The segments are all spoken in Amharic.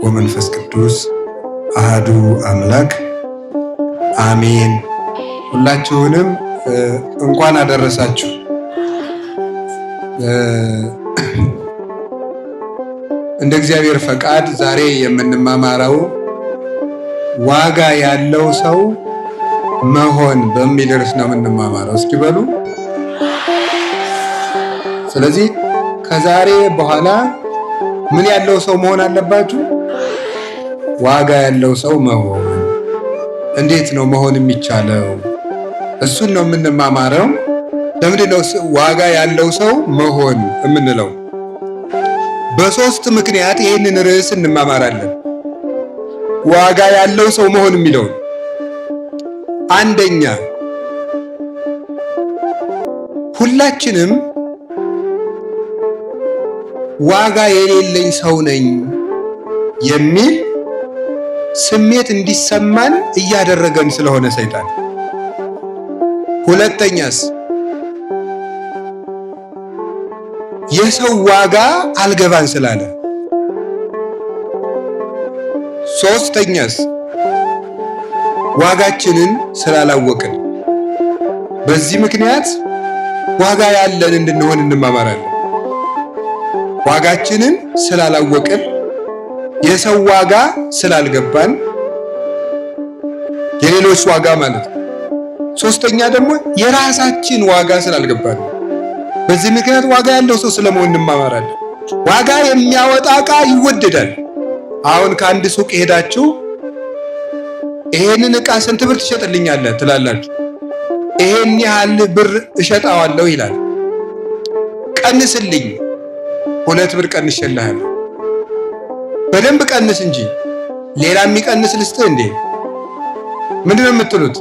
ወመንፈስ ቅዱስ አህዱ አምላክ አሜን። ሁላችሁንም እንኳን አደረሳችሁ። እንደ እግዚአብሔር ፈቃድ ዛሬ የምንማማረው ዋጋ ያለው ሰው መሆን በሚል ርዕስ ነው የምንማማረው። እስኪ በሉ። ስለዚህ ከዛሬ በኋላ ምን ያለው ሰው መሆን አለባችሁ? ዋጋ ያለው ሰው መሆን። እንዴት ነው መሆን የሚቻለው? እሱን ነው የምንማማረው። ለምንድን ነው ዋጋ ያለው ሰው መሆን የምንለው? በሶስት ምክንያት ይህንን ርዕስ እንማማራለን። ዋጋ ያለው ሰው መሆን የሚለውን አንደኛ፣ ሁላችንም ዋጋ የሌለኝ ሰው ነኝ የሚል ስሜት እንዲሰማን እያደረገን ስለሆነ ሰይጣን። ሁለተኛስ የሰው ዋጋ አልገባን ስላለ። ሶስተኛስ ዋጋችንን ስላላወቅን። በዚህ ምክንያት ዋጋ ያለን እንድንሆን እንማማራለን። ዋጋችንን ስላላወቅን፣ የሰው ዋጋ ስላልገባን፣ የሌሎች ዋጋ ማለት ነው። ሶስተኛ ደግሞ የራሳችን ዋጋ ስላልገባን፣ በዚህ ምክንያት ዋጋ ያለው ሰው ስለመሆን እንማማራለን። ዋጋ የሚያወጣ ዕቃ ይወደዳል። አሁን ከአንድ ሱቅ ሄዳችሁ ይሄንን ዕቃ ስንት ብር ትሸጥልኛለህ ትላላችሁ። ይሄን ያህል ብር እሸጠዋለሁ ይላል። ቀንስልኝ፣ 2 ብር ቀንሼልሃለሁ። በደንብ ቀንስ እንጂ ሌላ የሚቀንስ ልስጥህ እንዴ? ምንድን ነው የምትሉት?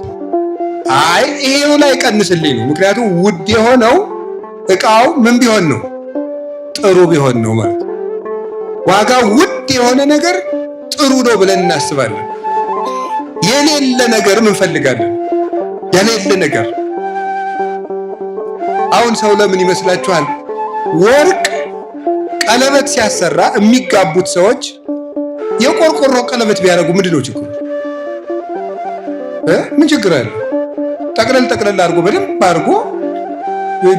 አይ ይሄው ላይ ቀንስልኝ ነው። ምክንያቱም ውድ የሆነው ዕቃው ምን ቢሆን ነው? ጥሩ ቢሆን ነው ማለት ነው። ዋጋው ውድ የሆነ ነገር ጥሩ ነው ብለን እናስባለን። የሌለ ነገርም እንፈልጋለን። የሌለ ነገር አሁን ሰው ለምን ይመስላችኋል ወርቅ ቀለበት ሲያሰራ የሚጋቡት ሰዎች የቆርቆሮ ቀለበት ቢያደርጉ ምንድን ነው ችግሩ? ምን ችግር አለ? ጠቅለል ጠቅለል አድርጎ በደንብ አድርጎ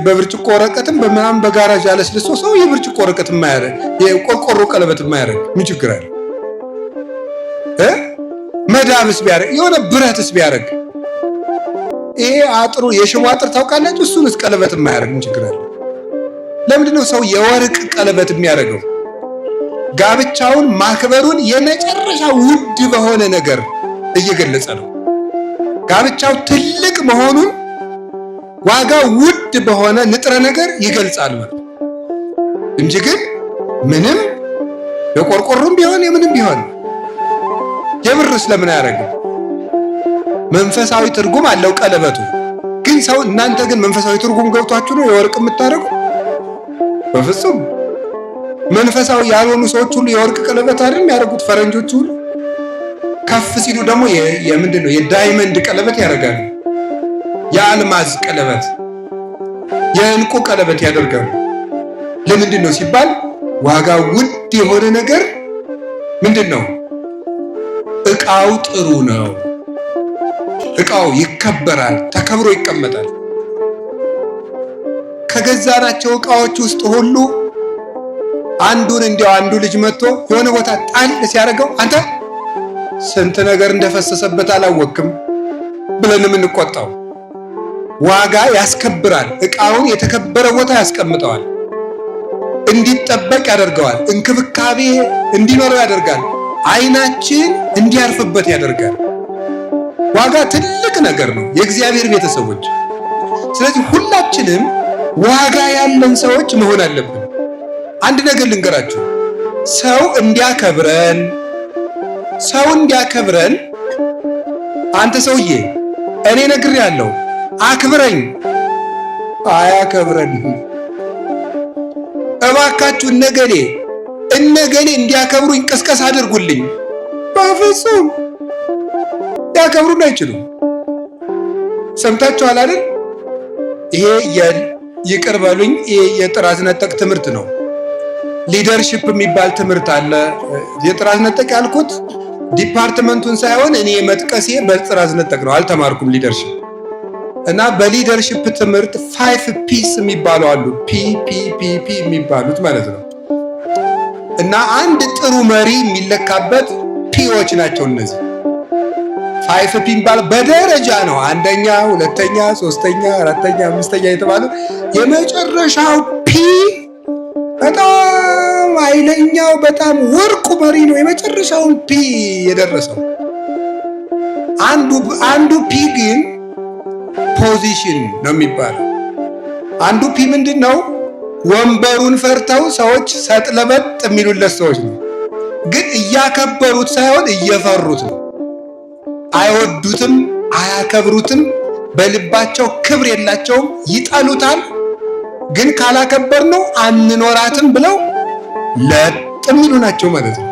በብርጭቆ ወረቀትም በምናምን በጋራዥ አለስልሶ ሰው የብርጭቆ ወረቀት የማያደርግ የቆርቆሮ ቀለበት የማያደርግ ምን ችግር አለ? መዳብስ ቢያደርግ የሆነ ብረትስ ቢያደርግ ይሄ አጥሩ የሽቦ አጥር ታውቃላችሁ? እሱንስ ቀለበት የማያደርግ ምን ችግር አለ? ለምንድን ነው ሰው የወርቅ ቀለበት የሚያደርገው? ጋብቻውን ማክበሩን የመጨረሻ ውድ በሆነ ነገር እየገለጸ ነው። ጋብቻው ትልቅ መሆኑን ዋጋ ውድ በሆነ ንጥረ ነገር ይገልጻል ማለት እንጂ ግን ምንም የቆርቆሮም ቢሆን የምንም ቢሆን የብርስ ለምን አያደርግም? መንፈሳዊ ትርጉም አለው ቀለበቱ። ግን ሰው እናንተ ግን መንፈሳዊ ትርጉም ገብቷችሁ ነው የወርቅ የምታደርጉ? በፍጹም። መንፈሳዊ ያልሆኑ ሰዎች ሁሉ የወርቅ ቀለበት አይደል የሚያደርጉት? ፈረንጆች ሁሉ ከፍ ሲሉ ደግሞ የምንድን ነው የ diamond ቀለበት ያደርጋሉ። የአልማዝ ቀለበት፣ የእንቁ ቀለበት ያደርጋሉ። ለምንድን ነው ሲባል ዋጋ ውድ የሆነ ነገር ምንድን ነው? እቃው ጥሩ ነው። እቃው ይከበራል፣ ተከብሮ ይቀመጣል። ከገዛናቸው እቃዎች ውስጥ ሁሉ አንዱን እንዲያው አንዱ ልጅ መጥቶ የሆነ ቦታ ጣል ሲያደርገው አንተ ስንት ነገር እንደፈሰሰበት አላወቅም ብለን የምንቆጣው ዋጋ ያስከብራል። እቃውን የተከበረ ቦታ ያስቀምጠዋል፣ እንዲጠበቅ ያደርገዋል፣ እንክብካቤ እንዲኖረው ያደርጋል፣ ዓይናችን እንዲያርፍበት ያደርጋል። ዋጋ ትልቅ ነገር ነው የእግዚአብሔር ቤተሰቦች። ስለዚህ ሁላችንም ዋጋ ያለን ሰዎች መሆን አለብን። አንድ ነገር ልንገራችሁ፣ ሰው እንዲያከብረን ሰው እንዲያከብረን አንተ ሰውዬ እኔ ነግሬሃለሁ አክብረኝ፣ አያከብረንም። እባካችሁ እነገሌ እነገሌ እንዲያከብሩኝ ቅስቀሳ አድርጉልኝ። በፍጹም ሊያከብሩን አይችሉም። ሰምታችኋል አይደል? ይሄ ይቅር በሉኝ፣ ይሄ የጥራዝ ነጠቅ ትምህርት ነው። Leadership የሚባል ትምህርት አለ። የጥራዝ ነጠቅ ያልኩት department ኡን ሳይሆን እኔ መጥቀሴ በጥራዝ ነጠቅ ነው። አልተማርኩም leadership። እና በ leadership ትምህርት five P's የሚባሉ አሉ። P P P P የሚባሉት ማለት ነው። እና አንድ ጥሩ መሪ የሚለካበት P ዎች ናቸው እነዚህ። Five P የሚባለው በደረጃ ነው። አንደኛ፣ ሁለተኛ፣ ሶስተኛ፣ አራተኛ፣ አምስተኛ የተባሉ የመጨረሻው P በጣም ኃይለኛው በጣም ወርቁ መሪ ነው። የመጨረሻውን P የደረሰው አንዱ P ግን position ነው የሚባለው። አንዱ P ምንድን ነው? ወንበሩን ፈርተው ሰዎች ሰጥለበጥ የሚሉለት ሰዎች ነው። ግን እያከበሩት ሳይሆን እየፈሩት ነው። አይወዱትም፣ አያከብሩትም፣ በልባቸው ክብር የላቸውም፣ ይጠሉታል። ግን ካላከበር ነው አንኖራትም ብለው ለጥ የሚሉ ናቸው ማለት ነው።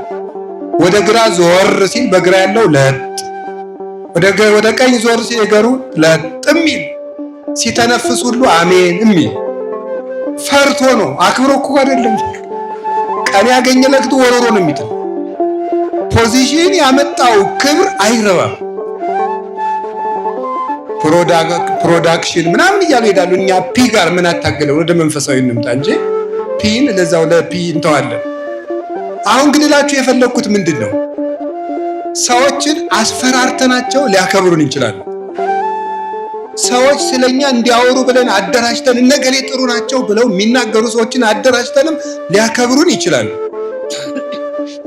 ወደ ግራ ዞር ሲል በግራ ያለው ለጥ፣ ወደ ቀኝ ዞር ሲል የገሩ ለጥ የሚል፣ ሲተነፍስ ሁሉ አሜን የሚል ፈርቶ ነው። አክብሮ እኮ አይደለም። ቀን ያገኘ ለክቱ ወሮሮ ነው የሚጥል። Position ያመጣው ክብር አይረባም። Production ምናምን እያሉ ይሄዳሉ። እኛ P ጋር ምን አታገለን? ወደ መንፈሳዊ እንምጣ እንጂ P ን ለዛው ለ P እንተዋለን። አሁን ግን እላችሁ የፈለግኩት ምንድን ነው? ሰዎችን አስፈራርተናቸው ሊያከብሩን እንችላለን። ሰዎች ስለኛ እንዲያወሩ ብለን አደራጅተን እነገሌ ጥሩ ናቸው ብለው የሚናገሩ ሰዎችን አደራጅተንም ሊያከብሩን ይችላሉ።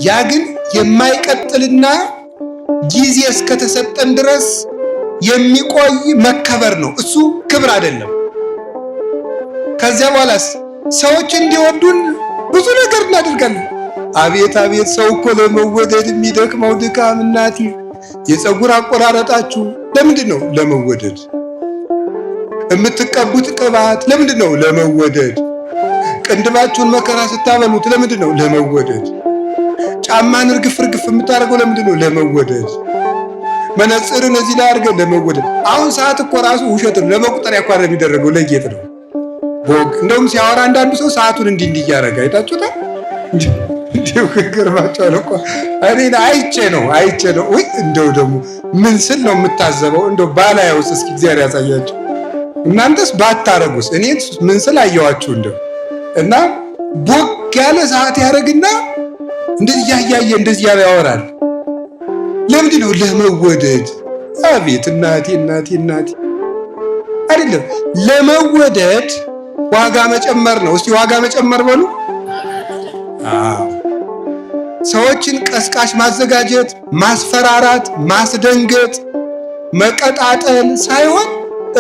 ያ ግን የማይቀጥልና ጊዜ እስከተሰጠን ድረስ የሚቆይ መከበር ነው። እሱ ክብር አይደለም። ከዚያ በኋላስ ሰዎች እንዲወዱን ብዙ ነገር እናደርጋለን። አቤት አቤት፣ ሰው እኮ ለመወደድ የሚደክመው ድካም እናቴ። የፀጉር አቆራረጣችሁ ለምንድን ነው? ለመወደድ። የምትቀቡት ቅባት ለምንድን ነው? ለመወደድ። ቅንድባችሁን መከራ ስታበሉት ለምንድን ነው? ለመወደድ። ጫማን እርግፍ እርግፍ የምታደርገው ለምንድን ነው? ለመወደድ። መነጽርን እዚህ ላይ አድርገን ለመወደድ። አሁን ሰዓት እኮ ራሱ ውሸት ነው። ለመቁጠሪያ እኮ አይደለም የሚደረገው፣ ለጌጥ ነው። ቦግ እንደውም ሲያወራ አንዳንዱ ሰው ሰዓቱን እንዲህ እንዲህ እያደረገ አይታችሁታል። እንዲሁ ገርማቸዋል እኮ እኔን አይቼ ነው አይቼ ነው። ውይ እንደው ደግሞ ምን ስል ነው የምታዘበው? እንደው ባላየውስ እስኪ እግዚአብሔር ያሳያችሁ። እናንተስ ባታረጉስ? እኔ ምን ስል አየዋችሁ እንደው እና ቦግ ያለ ሰዓት ያደረግና እንደዚህ እያየ እንደዚህ ያለ ያወራል። ለምንድን ነው? ለመወደድ። አቤት እናቴ እናቴ እናቴ፣ አይደለም ለመወደድ ዋጋ መጨመር ነው። እስቲ ዋጋ መጨመር በሉ። አዎ ሰዎችን ቀስቃሽ ማዘጋጀት፣ ማስፈራራት፣ ማስደንገጥ፣ መቀጣጠል ሳይሆን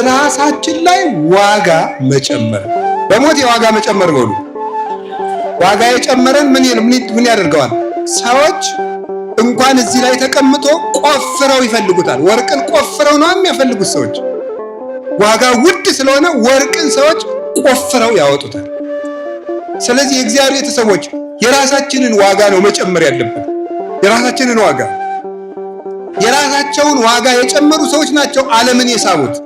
ራሳችን ላይ ዋጋ መጨመር። በሞት የዋጋ መጨመር በሉ። ዋጋ የጨመረን ምን ያደርገዋል? ሰዎች እንኳን እዚህ ላይ ተቀምጦ ቆፍረው ይፈልጉታል። ወርቅን ቆፍረው ነው የሚያፈልጉት ሰዎች። ዋጋ ውድ ስለሆነ ወርቅን ሰዎች ቆፍረው ያወጡታል። ስለዚህ የእግዚአብሔር ቤተሰቦች የራሳችንን ዋጋ ነው መጨመር ያለብን። የራሳችንን ዋጋ የራሳቸውን ዋጋ የጨመሩ ሰዎች ናቸው ዓለምን የሳቡት።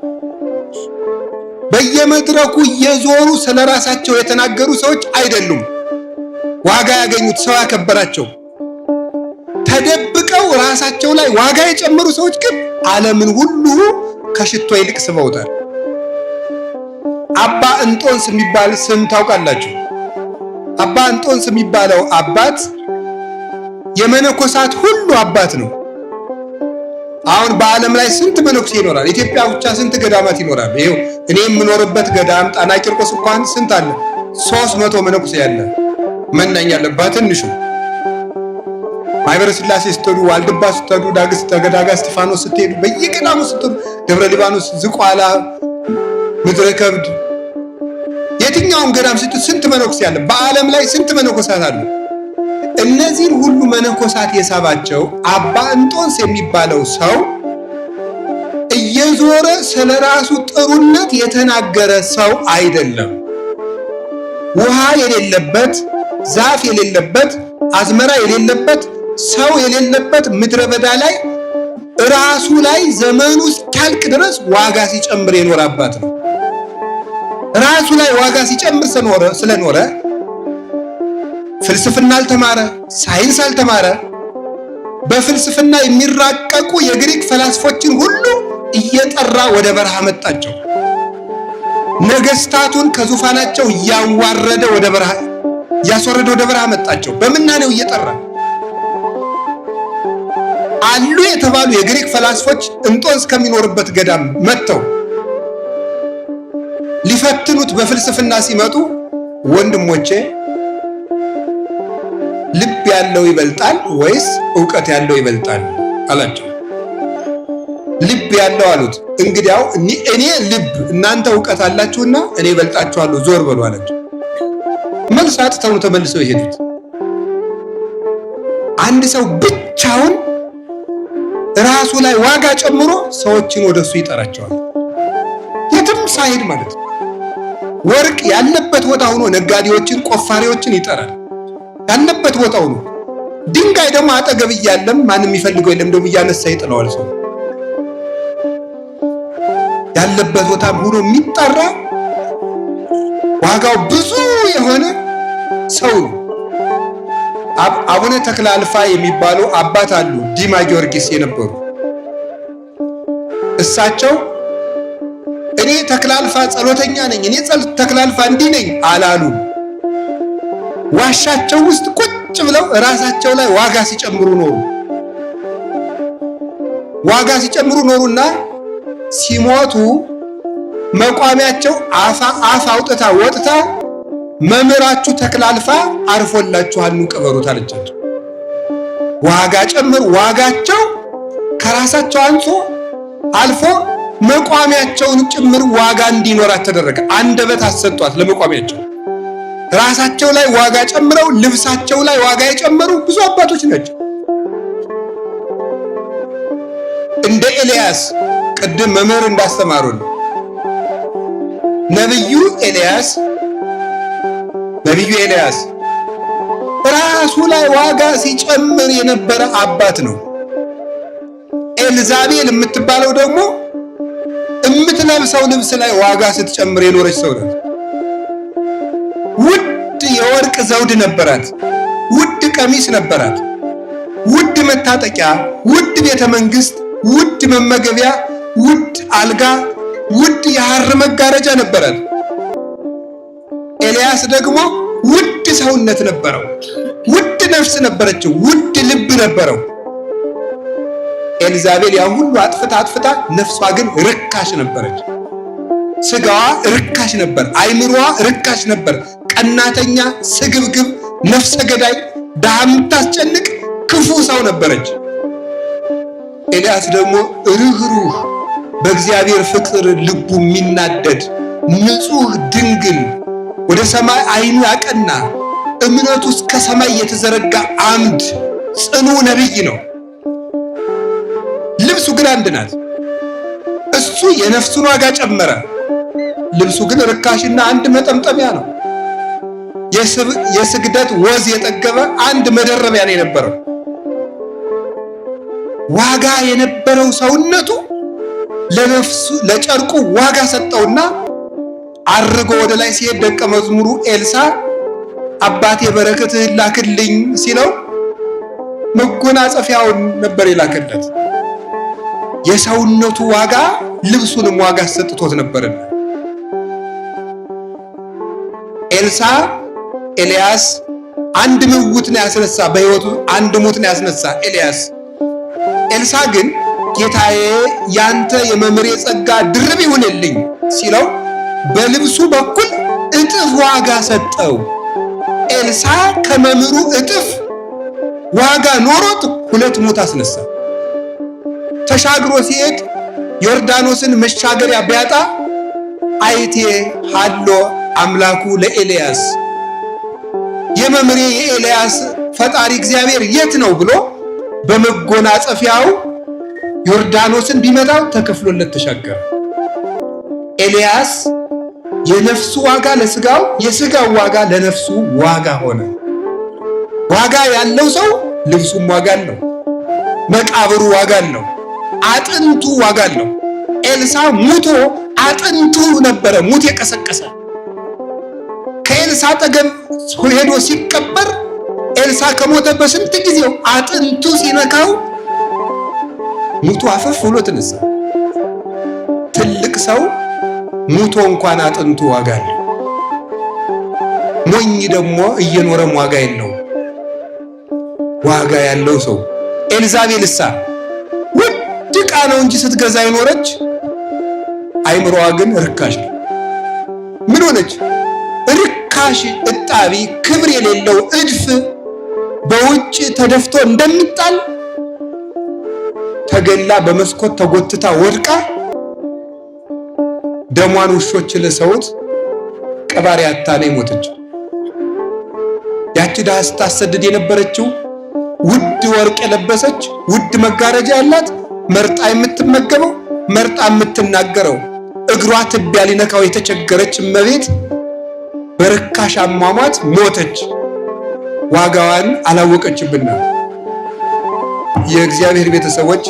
በየመድረኩ እየዞሩ ስለ ራሳቸው የተናገሩ ሰዎች አይደሉም። ዋጋ ያገኙት ሰው ያከበራቸው ተደብቀው ራሳቸው ላይ ዋጋ የጨመሩ ሰዎች ግን ዓለምን ሁሉ ከሽቶ ይልቅ ስበውታል። አባ እንጦንስ የሚባል ስም ታውቃላችሁ? አባ እንጦንስ የሚባለው አባት የመነኮሳት ሁሉ አባት ነው። አሁን በዓለም ላይ ስንት መነኩሴ ይኖራል? ኢትዮጵያ ብቻ ስንት ገዳማት ይኖራል? ይኸው እኔ የምኖርበት ገዳም ጣና ቂርቆስ እንኳን ስንት አለ? 300 መነኩሴ ያለ መናኝ ያለ በትንሹ። ማህበረ ስላሴ ስትሄዱ፣ ዋልድባ ስትሄዱ፣ ዳጋ እስጢፋኖስ ስትሄዱ፣ በየገዳሙ ስትሄዱ፣ ደብረ ሊባኖስ፣ ዝቋላ፣ ምድረ ከብድ፣ የትኛውም ገዳም ስትሄዱ ስንት መነኩሴ አለ? በዓለም ላይ ስንት መነኮሳት አሉ? እነዚህን ሁሉ መነኮሳት የሳባቸው አባ እንጦንስ የሚባለው ሰው እየዞረ ስለ ራሱ ጥሩነት የተናገረ ሰው አይደለም። ውሃ የሌለበት፣ ዛፍ የሌለበት፣ አዝመራ የሌለበት፣ ሰው የሌለበት ምድረ በዳ ላይ ራሱ ላይ ዘመኑ እስኪያልቅ ድረስ ዋጋ ሲጨምር የኖረ አባት ነው። ራሱ ላይ ዋጋ ሲጨምር ስለኖረ ፍልስፍና አልተማረ፣ ሳይንስ አልተማረ። በፍልስፍና የሚራቀቁ የግሪክ ፈላስፎችን ሁሉ እየጠራ ወደ በረሃ መጣቸው። ነገስታቱን ከዙፋናቸው እያዋረደ ወደ በረሃ እያስወረደ ወደ በረሃ መጣቸው። በምናኔው እየጠራ አሉ የተባሉ የግሪክ ፈላስፎች እንጦንስ ከሚኖርበት ገዳም መጥተው ሊፈትኑት በፍልስፍና ሲመጡ፣ ወንድሞቼ፣ ልብ ያለው ይበልጣል ወይስ እውቀት ያለው ይበልጣል አላቸው። ልብ ያለው አሉት። እንግዲያው እኔ ልብ እናንተ እውቀት አላችሁና እኔ እበልጣችኋለሁ፣ ዞር በሉ አላቸው። መልስ አጥተው ነው ተመልሰው የሄዱት። አንድ ሰው ብቻውን ራሱ ላይ ዋጋ ጨምሮ ሰዎችን ወደሱ ይጠራቸዋል። የትም ሳይሄድ ማለት ነው። ወርቅ ያለበት ቦታ ሆኖ ነጋዴዎችን፣ ቆፋሪዎችን ይጠራል። ያለበት ቦታ ሆኖ ድንጋይ ደግሞ አጠገብ እያለም ማንም የሚፈልገው የለም፣ እንደውም እያነሳ ይጥለዋል። ሰው ያለበት ቦታ ሆኖ የሚጠራ ዋጋው ብዙ የሆነ ሰው ነው። አቡነ ተክለ አልፋ የሚባሉ አባት አሉ፣ ዲማ ጊዮርጊስ የነበሩ። እሳቸው እኔ ተክለ አልፋ ጸሎተኛ ነኝ፣ እኔ ተክለ አልፋ እንዲህ ነኝ አላሉ። ዋሻቸው ውስጥ ቁጭ ብለው ራሳቸው ላይ ዋጋ ሲጨምሩ ኖሩ። ዋጋ ሲጨምሩ ኖሩና ሲሞቱ መቋሚያቸው አፍ አውጥታ ወጥታ መምህራችሁ ተክለ አልፋ አርፎላችኋል፣ ኑ ቅበሩት አለቻቸው። ዋጋ ጨምሩ። ዋጋቸው ከራሳቸው አንሶ አልፎ መቋሚያቸውን ጭምር ዋጋ እንዲኖራት ተደረገ። አንደበት አሰጧት ለመቋሚያቸው። ራሳቸው ላይ ዋጋ ጨምረው ልብሳቸው ላይ ዋጋ የጨመሩ ብዙ አባቶች ናቸው። እንደ ኤልያስ ቅድም መምህር እንዳስተማሩን ነብዩ ኤልያስ ነቢዩ ኤልያስ ራሱ ላይ ዋጋ ሲጨምር የነበረ አባት ነው። ኤልዛቤል የምትባለው ደግሞ የምትለብሰው ልብስ ላይ ዋጋ ስትጨምር የኖረች ሰው ናት። ውድ የወርቅ ዘውድ ነበራት፣ ውድ ቀሚስ ነበራት፣ ውድ መታጠቂያ፣ ውድ ቤተ መንግስት፣ ውድ መመገቢያ፣ ውድ አልጋ፣ ውድ የሐር መጋረጃ ነበራት። ኤልያስ ደግሞ ውድ ሰውነት ነበረው፣ ውድ ነፍስ ነበረችው፣ ውድ ልብ ነበረው። ኤልዛቤል ያ ሁሉ አጥፍታ አጥፍታ ነፍሷ ግን ርካሽ ነበረች። ስጋዋ ርካሽ ነበር፣ አይምሮዋ ርካሽ ነበር። ቀናተኛ፣ ስግብግብ፣ ነፍሰ ገዳይ፣ ድሃ የምታስጨንቅ ክፉ ሰው ነበረች። ኤልያስ ደግሞ ርኅሩህ፣ በእግዚአብሔር ፍቅር ልቡ የሚናደድ ንጹሕ ድንግል፣ ወደ ሰማይ አይኑ ያቀና፣ እምነቱ እስከ ሰማይ የተዘረጋ አምድ ጽኑ ነቢይ ነው። ልብሱ ግን አንድ ናት። እሱ የነፍሱን ዋጋ ጨመረ። ልብሱ ግን ርካሽና አንድ መጠምጠሚያ ነው። የስግደት ወዝ የጠገበ አንድ መደረቢያ ነው የነበረው። ዋጋ የነበረው ሰውነቱ ለነፍሱ ለጨርቁ ዋጋ ሰጠውና አርጎ ወደ ላይ ሲሄድ ደቀ መዝሙሩ ኤልሳ አባቴ በረከትህን ላክልኝ ሲለው መጎናጸፊያውን ነበር የላከለት። የሰውነቱ ዋጋ ልብሱንም ዋጋ ሰጥቶት ነበርና ኤልሳ ኤልያስ አንድ ምውት ነው ያስነሳ፣ በሕይወቱ አንድ ሙት ነው ያስነሳ ኤልያስ። ኤልሳ ግን ጌታዬ ያንተ የመምሬ ጸጋ ድርብ ይሁንልኝ ሲለው በልብሱ በኩል እጥፍ ዋጋ ሰጠው። ኤልሳ ከመምህሩ እጥፍ ዋጋ ኖሮት ሁለት ሙት አስነሳ። ተሻግሮ ሲሄድ ዮርዳኖስን መሻገሪያ ቢያጣ አይቴ ሀሎ አምላኩ ለኤልያስ፣ የመምሬ የኤልያስ ፈጣሪ እግዚአብሔር የት ነው ብሎ በመጎናጸፊያው ዮርዳኖስን ቢመጣው ተከፍሎለት ተሻገረ። ኤልያስ የነፍሱ ዋጋ ለስጋው፣ የስጋው ዋጋ ለነፍሱ ዋጋ ሆነ። ዋጋ ያለው ሰው ልብሱም ዋጋ አለው፣ መቃብሩ ዋጋ አለው፣ አጥንቱ ዋጋ አለው። ኤልሳ ሙቶ አጥንቱ ነበረ ሙት የቀሰቀሰ። ከኤልሳ አጠገብ ሄዶ ሲቀበር ኤልሳ ከሞተ በስንት ጊዜው አጥንቱ ሲነካው ሙቶ አፈፍ ብሎ ተነሳ። ትልቅ ሰው ሙቶ እንኳን አጥንቱ ዋጋ አለው። ሞኝ ደግሞ እየኖረም ዋጋ የለውም። ዋጋ ያለው ሰው ኤልዛቤልሳ ውድ ዕቃ ነው እንጂ ስትገዛ የኖረች አይምሮዋ ግን ርካሽ ነው። ምን ሆነች? ርካሽ እጣቢ፣ ክብር የሌለው እድፍ በውጭ ተደፍቶ እንደሚጣል ተገላ በመስኮት ተጎትታ ወድቃ ደሟን ውሾች ልሰውት ቀባሪ አታ ነው የሞተችው። ያቺ ድሃ ስታሰድድ የነበረችው ውድ ወርቅ የለበሰች ውድ መጋረጃ ያላት መርጣ የምትመገበው መርጣ የምትናገረው እግሯ ትቢያ ሊነካው የተቸገረች እመቤት በርካሽ አሟሟት ሞተች። ዋጋዋን አላወቀችብና። የእግዚአብሔር ቤተሰቦች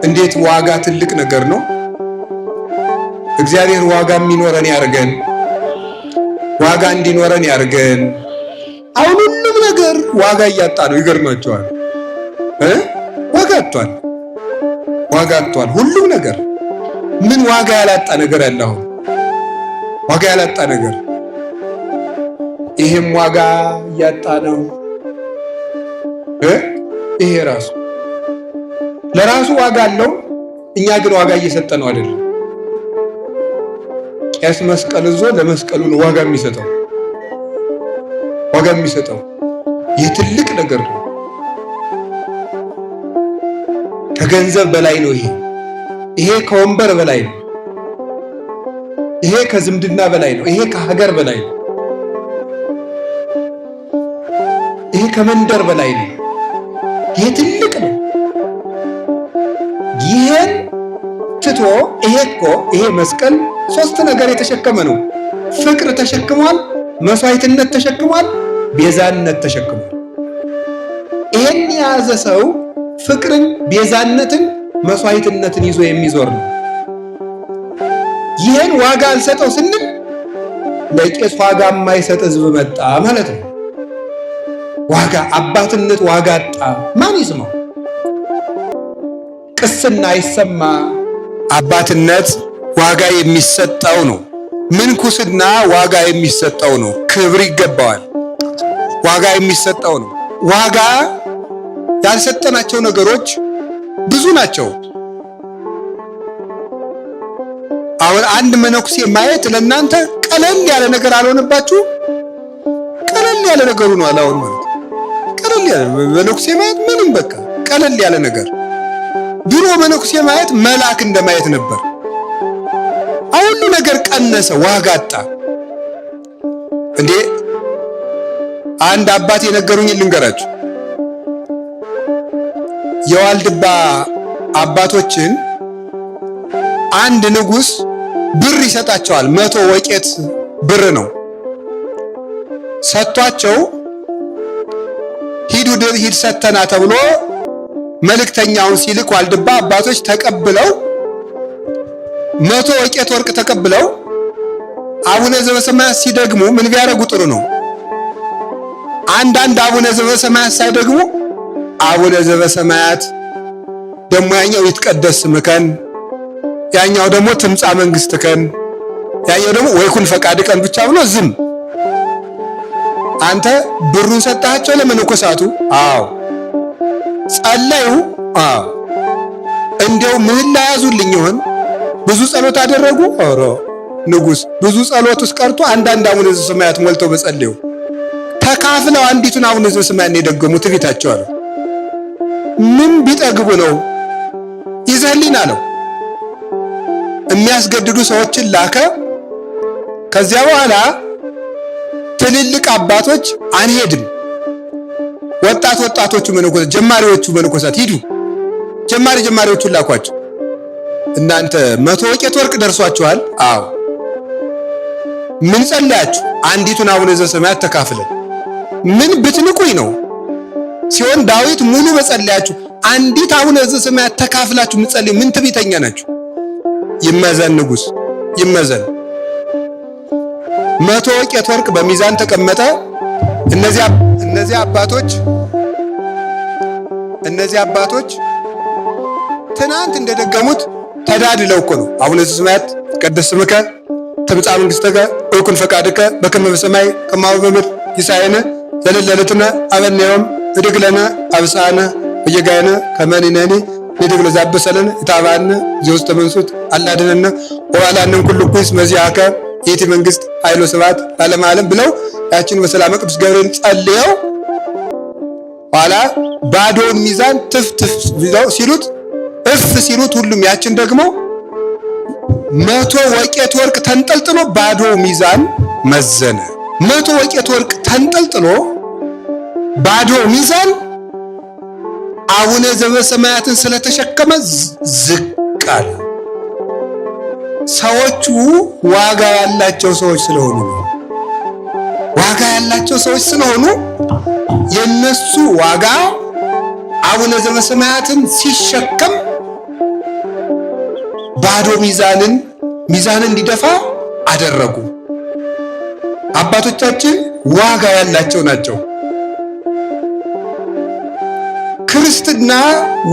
እንዴት ዋጋ ትልቅ ነገር ነው። እግዚአብሔር ዋጋ የሚኖረን ያርገን። ዋጋ እንዲኖረን ያርገን። አሁን ሁሉም ነገር ዋጋ እያጣ ነው። ይገርማቸዋል። ዋጋ አጥቷል። ዋጋ አጥቷል ሁሉም ነገር። ምን ዋጋ ያላጣ ነገር አለ? አሁን ዋጋ ያላጣ ነገር ይሄም ዋጋ እያጣ ነው። ይሄ ራሱ ለራሱ ዋጋ አለው። እኛ ግን ዋጋ እየሰጠ ነው አይደለም። ቄስ መስቀል ይዞ ለመስቀሉ ነው ዋጋ የሚሰጠው ዋጋ የሚሰጠው ይህ ትልቅ ነገር ነው። ከገንዘብ በላይ ነው። ይሄ ከወንበር በላይ ነው። ይሄ ከዝምድና በላይ ነው። ይሄ ከሀገር በላይ ነው። ይሄ ከመንደር በላይ ነው። ይሄ ትልቅ ነው። ይሄን ትቶ ይሄ እኮ ይሄ መስቀል ሶስት ነገር የተሸከመ ነው። ፍቅር ተሸክሟል፣ መስዋዕትነት ተሸክሟል፣ ቤዛነት ተሸክሟል። ይሄን የያዘ ሰው ፍቅርን፣ ቤዛነትን፣ መስዋዕትነትን ይዞ የሚዞር ነው። ይሄን ዋጋ አልሰጠው ስንል ለቄስ ዋጋ የማይሰጥ ሕዝብ መጣ ማለት ነው። ዋጋ አባትነት ዋጋ አጣ። ማን ይስማው? ቅስና አይሰማ። አባትነት ዋጋ የሚሰጠው ነው። ምንኩስና ዋጋ የሚሰጠው ነው። ክብር ይገባዋል። ዋጋ የሚሰጠው ነው። ዋጋ ያልሰጠናቸው ነገሮች ብዙ ናቸው። አሁን አንድ መነኩሴ ማየት ለእናንተ ቀለል ያለ ነገር አልሆነባችሁ? ቀለል ያለ ነገሩ ነው። አሁን ማለት ቀለል ያለ መነኩሴ ማየት ምንም በቃ ቀለል ያለ ነገር። ድሮ መነኩሴ ማየት መልአክ እንደማየት ነበር። አሁን ሁሉ ነገር ቀነሰ፣ ዋጋ አጣ። እንዴ አንድ አባት የነገሩኝ ልንገራችሁ። የዋልድባ አባቶችን አንድ ንጉስ ብር ይሰጣቸዋል። 100 ወቄት ብር ነው ሰጥቷቸው፣ ሂዱ ሂድ ሰተና ተብሎ መልእክተኛውን ሲልክ ዋልድባ አባቶች ተቀብለው 100 ወቄት ወርቅ ተቀብለው አቡነ ዘበሰማያት ሲደግሙ ምን ቢያደርጉ ጥሩ ነው? አንዳንድ አቡነ ዘበሰማያት ሳይደግሙ አቡነ ዘበሰማያት ደግሞ ያኛው ይትቀደስ ስምከን፣ ያኛው ደግሞ ትምጻ መንግስትከን፣ ያኛው ደግሞ ወይኩን ፈቃድከን ብቻ ብሎ ዝም። አንተ ብሩን ሰጣቸው ለመነኮሳቱ? አዎ። ጸለዩ? አዎ። እንዲያው ምህላ ያዙልኝ ይሆን? ብዙ ጸሎት አደረጉ? ኧረ ንጉስ ብዙ ጸሎት ውስጥ ቀርቶ አንዳንድ አቡነ ዘበሰማያት ሞልተው በጸለዩ ተካፍለው አንዲቱን አቡነ ዘበሰማያት የደገሙ ትዕቢታቸው አለው። ምን ቢጠግቡ ነው ይዘህልኝ አለው። የሚያስገድዱ ሰዎችን ላከ። ከዚያ በኋላ ትልልቅ አባቶች አንሄድም፣ ወጣት ወጣቶቹ መነኮሳት ጀማሪዎቹ መነኮሳት ሂዱ፣ ጀማሪ ጀማሪዎቹን ላኳቸው። እናንተ 100 ወቄት ወርቅ ደርሷችኋል? አዎ። ምን ጸለያችሁ? አንዲቱን አቡነ ዘበሰማያት ተካፍለን። ምን ብትንቁኝ ነው ሲሆን ዳዊት ሙሉ በጸለያችሁ አንዲት አቡነ ዘበሰማያት ተካፍላችሁ ምጸልዩ ምን ትዕቢተኛ ናችሁ? ይመዘን ንጉስ ይመዘን። 100 ወቄት ወርቅ በሚዛን ተቀመጠ። እነዚያ አባቶች እነዚህ አባቶች ትናንት እንደደገሙት ተዳድለው እኮ ነው። አቡነ ዘበሰማያት ይትቀደስ ስምከ ትምጻእ መንግሥትከ ወይኩን ፈቃድከ በከመ በሰማይ ከማሁ በምድር ሲሳየነ ዘለለዕለትነ ሀበነ ዮም ኅድግ ለነ አበሳነ ወጌጋየነ ከመ ንሕነኒ ንኅድግ ለዘአበሰ ለነ ኢታብአነ ዘውስተ መንሱት አላ አድኅነነ ወባልሐነ እምኩሉ እኩይ እስመ ዚአከ ይእቲ መንግሥት ኃይል ወስብሐት ለዓለመ ዓለም ብለው ያችን በሰላመ ቅዱስ ገብርኤል ጸልየው ኋላ ባዶውን ሚዛን ትፍ ትፍ ሲሉት እፍ ሲሉት ሁሉም ያችን ደግሞ 100 ወቄት ወርቅ ተንጠልጥሎ ባዶ ሚዛን መዘነ። 100 ወቄት ወርቅ ተንጠልጥሎ ባዶ ሚዛን አቡነ ዘበሰማያትን ስለተሸከመ ዝቅ አለ። ሰዎቹ ዋጋ ያላቸው ሰዎች ስለሆኑ ነው። ዋጋ ያላቸው ሰዎች ስለሆኑ የነሱ ዋጋ አቡነ ዘበሰማያትን ሲሸከም ባዶ ሚዛንን ሚዛንን እንዲደፋ አደረጉ። አባቶቻችን ዋጋ ያላቸው ናቸው። ክርስትና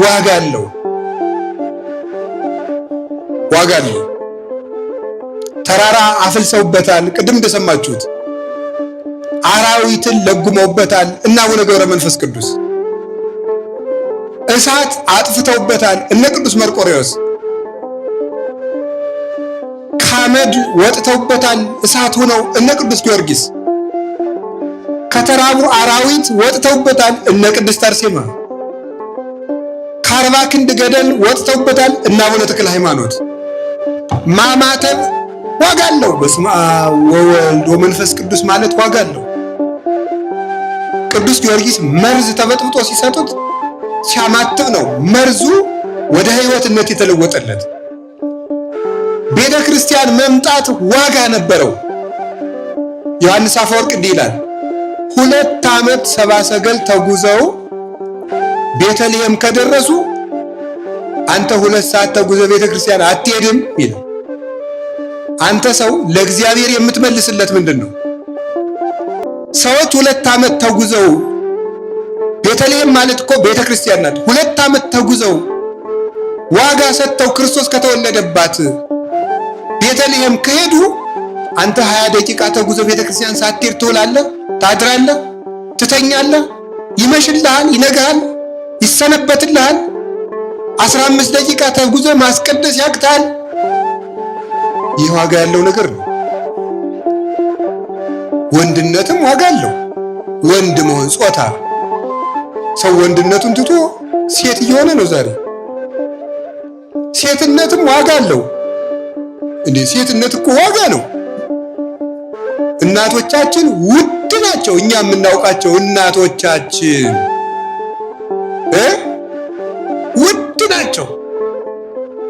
ዋጋ አለው፣ ዋጋ አለው። ተራራ አፍልሰውበታል። ቅድም እንደሰማችሁት አራዊትን ለጉመውበታል እና አቡነ ገብረ መንፈስ ቅዱስ እሳት አጥፍተውበታል እነ ቅዱስ መርቆሬዎስ ከአመድ ወጥተውበታል እሳት ሆነው እነ ቅዱስ ጊዮርጊስ ከተራቡ አራዊት ወጥተውበታል እነ ቅድስት አርሴማ ከ40 ክንድ ገደል ወጥተውበታል እነ አቡነ ተክለ ሃይማኖት። ማማተብ ዋጋ አለው። በስመ አብ ወወልድ ወመንፈስ ቅዱስ ማለት ዋጋ አለው። ቅዱስ ጊዮርጊስ መርዝ ተበጥብጦ ሲሰጡት ሲያማትብ ነው መርዙ ወደ ሕይወትነት የተለወጠለት። ቤተ ክርስቲያን መምጣት ዋጋ ነበረው። ዮሐንስ አፈወርቅ እንዲህ ይላል፣ 2 ዓመት ሰባ ሰገል ተጉዘው ቤተልሔም ከደረሱ አንተ 2 ሰዓት ተጉዘ ቤተ ክርስቲያን አትሄድም ይላል። አንተ ሰው ለእግዚአብሔር የምትመልስለት ምንድን ነው? ሰዎች 2 ዓመት ተጉዘው ቤተልሔም ማለት እኮ ቤተ ክርስቲያን ናት። 2 ዓመት ተጉዘው ዋጋ ሰጥተው ክርስቶስ ከተወለደባት ቤተልሔም ከሄዱ አንተ 20 ደቂቃ ተጉዘው ቤተ ክርስቲያን ሳትሄድ ትውላለህ፣ ታድራለህ፣ ትተኛለህ፣ ይመሽልሃል፣ ይነግሃል፣ ይሰነበትልሃል። 15 ደቂቃ ተጉዘ ማስቀደስ ያቅታል። ይህ ዋጋ ያለው ነገር ነው። ወንድነትም ዋጋ አለው። ወንድ መሆን ጾታ፣ ሰው ወንድነቱን ትቶ ሴት እየሆነ ነው ዛሬ። ሴትነትም ዋጋ አለው። እንዴ ሴትነት እኮ ዋጋ ነው። እናቶቻችን ውድ ናቸው። እኛ የምናውቃቸው እናቶቻችን ውድ ናቸው።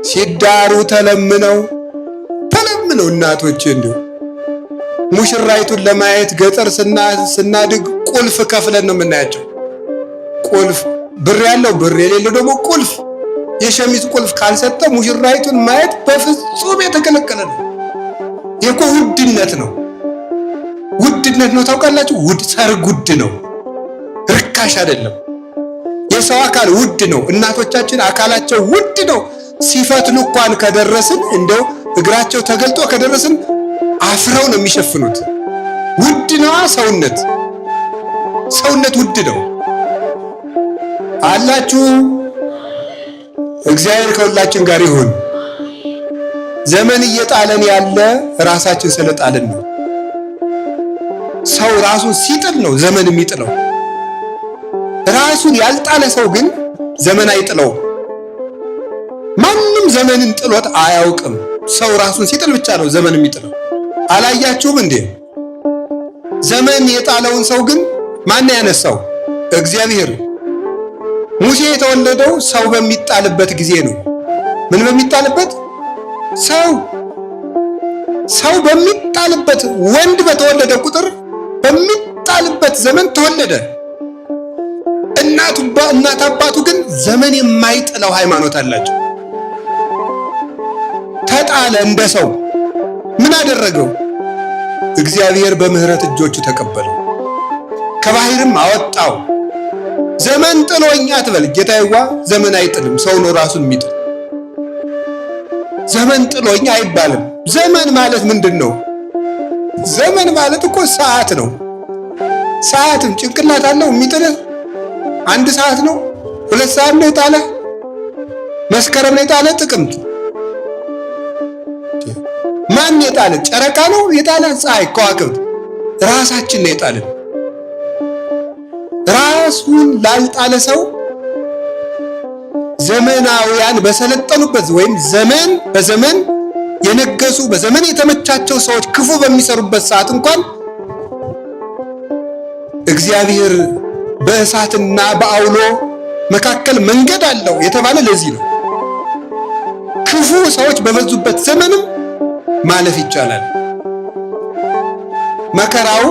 ሲዳሩ ተለምነው ተለምነው እናቶች እንዲሁ ሙሽራይቱን ለማየት ገጠር ስናድግ ቁልፍ ከፍለን ነው የምናያቸው። ቁልፍ ብር ያለው ብር የሌለው ደግሞ ቁልፍ የሸሚዝ ቁልፍ ካልሰጠ ሙሽራይቱን ማየት በፍጹም የተከለከለ ነው። ይህ እኮ ውድነት ነው፣ ውድነት ነው። ታውቃላችሁ፣ ውድ ሰርግ ውድ ነው፣ ርካሽ አይደለም። የሰው አካል ውድ ነው። እናቶቻችን አካላቸው ውድ ነው። ሲፈትሉ እንኳን ከደረስን እንደው እግራቸው ተገልጦ ከደረስን አፍረው ነው የሚሸፍኑት። ውድ ነዋ ሰውነት፣ ሰውነት ውድ ነው አላችሁ። እግዚአብሔር ከሁላችን ጋር ይሁን። ዘመን እየጣለን ያለ ራሳችን ስለጣልን ነው። ሰው ራሱን ሲጥል ነው ዘመን የሚጥለው። ራሱን ያልጣለ ሰው ግን ዘመን አይጥለውም። ማንም ዘመንን ጥሎት አያውቅም። ሰው ራሱን ሲጥል ብቻ ነው ዘመን የሚጥለው። አላያችሁም እንዴ? ዘመን የጣለውን ሰው ግን ማን ያነሳው? እግዚአብሔር። ሙሴ የተወለደው ሰው በሚጣልበት ጊዜ ነው። ምን በሚጣልበት? ሰው ሰው በሚጣልበት ወንድ በተወለደ ቁጥር በሚጣልበት ዘመን ተወለደ። እናት አባቱ ግን ዘመን የማይጥለው ሃይማኖት አላቸው። ተጣለ እንደ ሰው። ምን አደረገው? እግዚአብሔር በምሕረት እጆቹ ተቀበለው። ከባህርም አወጣው። ዘመን ጥሎኝ አትበል ጌታዬዋ፣ ዘመን አይጥልም፣ ሰው ነው ራሱን የሚጥል። ዘመን ጥሎኝ አይባልም። ዘመን ማለት ምንድን ነው? ዘመን ማለት እኮ ሰዓት ነው። ሰዓትም ጭንቅላት አለው የሚጥልህ? አንድ ሰዓት ነው፣ 2 ሰዓት ነው የጣለ፣ መስከረም ነው የጣለ፣ ጥቅምት ማን የጣለ? ጨረቃ ነው የጣለ? ፀሐይ፣ ከዋክብት፣ ራሳችን ነው የጣለን። ራሱን ላልጣለ ሰው ዘመናውያን በሰለጠኑበት ወይም ዘመን በዘመን የነገሱ በዘመን የተመቻቸው ሰዎች ክፉ በሚሰሩበት ሰዓት እንኳን እግዚአብሔር በእሳትና በአውሎ መካከል መንገድ አለው የተባለ ለዚህ ነው። ክፉ ሰዎች በበዙበት ዘመንም ማለፍ ይቻላል። መከራው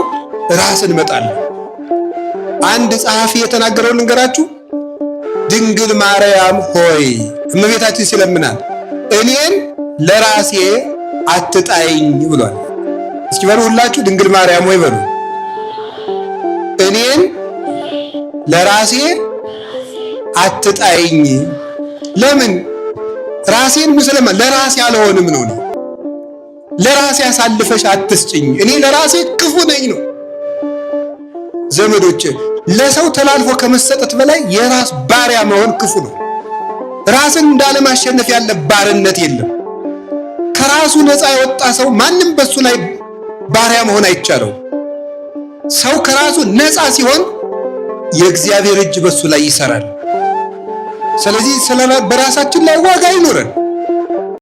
ራስን መጣል። አንድ ጸሐፊ የተናገረውን ልንገራችሁ። ድንግል ማርያም ሆይ እመቤታችን ሲለምናል እኔን ለራሴ አትጣይኝ ብሏል። እስኪ በሉ ሁላችሁ ድንግል ማርያም ሆይ በሉ። እኔን ለራሴ አትጣይኝ። ለምን ራሴን ምስለማ ለራሴ አልሆንም ነው። ለራሴ አሳልፈሽ አትስጭኝ፣ እኔ ለራሴ ክፉ ነኝ ነው። ዘመዶች፣ ለሰው ተላልፎ ከመሰጠት በላይ የራስ ባሪያ መሆን ክፉ ነው። ራስን እንዳለማሸነፍ ያለ ባርነት የለም። ከራሱ ነፃ የወጣ ሰው ማንም በሱ ላይ ባሪያ መሆን አይቻለው። ሰው ከራሱ ነፃ ሲሆን የእግዚአብሔር እጅ በሱ ላይ ይሰራል። ስለዚህ በራሳችን ላይ ዋጋ አይኖረን።